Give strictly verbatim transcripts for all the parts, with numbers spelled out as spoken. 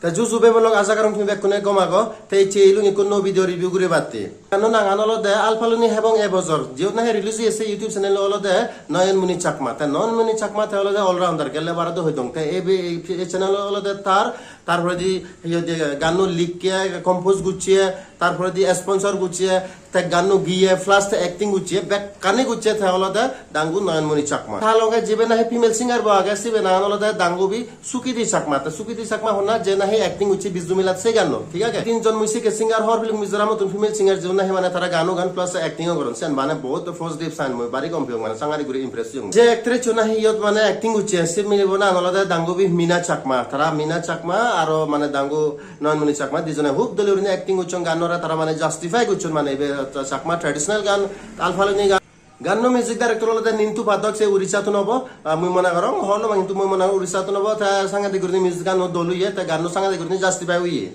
Te ju ju bhei bon lok, aja gorong tumi bekkune gom ago. Te ecche elung ekko nuo video review guribatte. Ganno nangan olode Al Phaloni Hebong Ebojor. Jiyot nahi release oyese YouTube channel olode Noyonmoni Chakma. Te Noyonmoni Chakma te olode all rounder, gelle bare do hoi dong. Te ei be-, ei channel olode tar, tar poredi iyot ganno likke, compose gocche, tar poredi sponsor gocche, te ganno giye, plus te acting gocche, bekkani gocche te olode dangu Noyonmoni Chakma. Ta loge jibe nahi female singer bo age, sibe nangan olode dangubi Sukidi Chakma. Te Sukidi Chakma honna, je nahi acting gocche Bijnu Melat se ganno, thik age? Tinjon mui sikke singer hobor pelung Mizoramottun, female singer, jiun nahi mane tara gano gan plus acting o goron, siyan mane bahut positive sign, mui bari gom peyong, mane sangari guri impress oyong. Je actress un nahi iyot mane acting gocche, se milebo nangan olode dangubi Mina Chakma. Tara Mina Chakma aro mane dangu Noyonmoni Chakma dijone hub dole gurinei acting gocchon, ganore tara mane justify gocchon, mane ibe Chakma traditional gan, Al Phaloni gan. Ganno music director olode Nintu Padhok, se Urisatun obo. Ah, mui mone gorong, hobor nw pang, hintu mui mone gorong Urisatun obo, te sangadik gurinei music ganno dol oye, te ganno sangadik gurinei justify oye.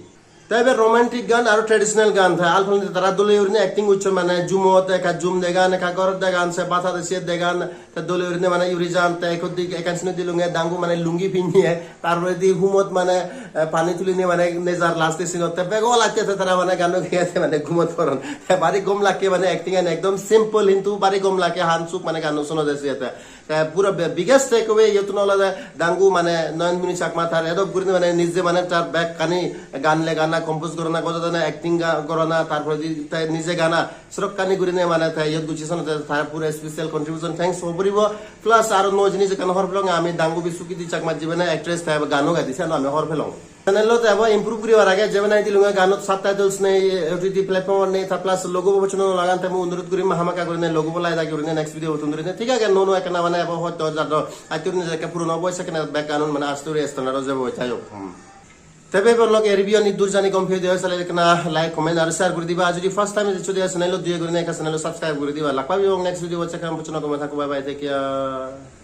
Te ibe romantic gan aro traditional gan, te Al Phaloni tara dole gurinei acting gocchon, mane jumot ekka jum degan, ekka ghor degan, se bata de se degan, te dole gurinei mane uri jan, te ekko dik ekkan scene dilunge dangu mane lungi pinne, tar poredi humot mane, eh, pani tulinei mane nejar last scene ot, te bego latte te tara mane ganno geyette mane gumot poron. Te bari gom lakke mane acting an ekdom simple hintu bari gom lakke, han suk mane ganno sunode siyete. Te puro be-, biggest take away iyotun olode dangu mane Noyonmoni Chakma tar edok gurinei mane nije mane tar bekkani gan legana, compose gorana, gojodana, acting ga-, gorana, tar poredi te nije gana, sedokkani gurinei mane te iyot gocche senotte tar puro special contribution, thanks o puribo. Plus aro nuo jinis ekkan hobor pelong ami, dangubi Sukidi Chakma jibe nahi actress te gano gaide siyano ami hobor pelong. Channel ot ebo improve guribar age, jibe nahi dilunge ganot subtitles nei, O T T platform nei, ta plus logo bo bochon no lagan, te mui onurot gurim hamakkai gurinei logo bo lagei dagi gurinei next video botun gurinei, thik age, nuo nuo ekkana mane ebo hoito jadon actor nije ekke puron obo, sekkene bek ganun mane asturi standard o jebo, jai hok. Hmm. Te bhei bon lok, ei review ani dur jani gom peye de oi sale ekkana like, comment aro share guri diba. Ar jodi first time eccho de channel ot, doye gurinei ekka channel o subscribe guri diba. Lak pebong next video bot, sekkene bochon no gome thakko, bye bye, take care.